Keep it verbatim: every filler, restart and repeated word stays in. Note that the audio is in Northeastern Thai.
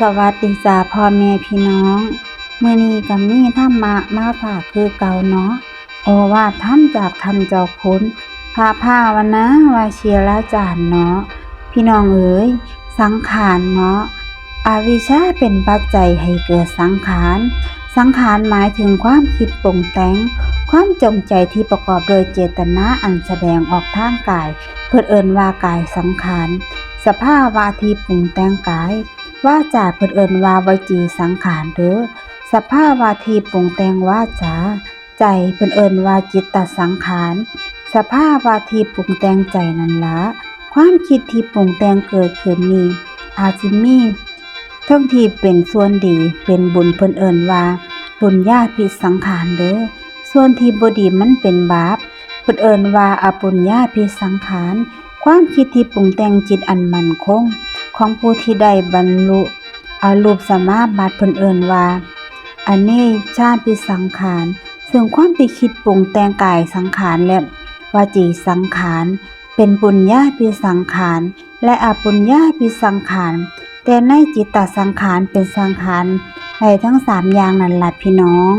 สวัสดีจ้าพ่อแม่พี่น้อง มื้อนี้ก็มีธรรมะมาฝากคือเก่าเนาะ โอวาทธรรมจากท่านเจ้าคุณ พระภาวนาวชิราจารย์เนาะ พี่น้องเอ๋ย สังขารเนาะ อวิชชาเป็นปัจจัยให้เกิดสังขาร สังขารหมายถึงความคิดปรุงแต่ง ความจงใจที่ประกอบโดยเจตนาอันแสดงออกทางกาย เพิ่นเอิ้นว่ากายสังขาร สภาวะที่ปรุงแต่งกาย วาจาเพิ่นเอิ้นว่าวจีสังขารเด้อ สภาวะที่ปรุงแต่งวาจา ใจเพิ่นเอิ้นว่าจิตตสังขาร สภาวะที่ปรุงแต่งใจนั่นละ ความคิดที่ปรุงแต่งเกิดขึ้นนี้ อาจสิมีเทิงที่เป็นส่วนดี เป็นบุญเพิ่นเอิ้นว่าปุญญาภิสังขารเด้อ ส่วนที่บ่ดีมันเป็นบาป เพิ่นเอิ้นว่าอปุญญาภิสังขาร ความคิดที่ปรุงแต่งจิตอันมั่นคง ของผู้ที่ได้บรรลุอรูปสมาบัติเพิ่นเอิ้นว่าอเนกชาภิสังขาร ซึ่งความที่คิดปรุงแต่งกายสังขารและวจีสังขาร เป็นปุญญาภิสังขาร และอปุญญาภิสังขาร แต่ในจิตตสังขารเป็นสังขารได้ทั้งสามอย่างนั่นล่ะพี่น้อง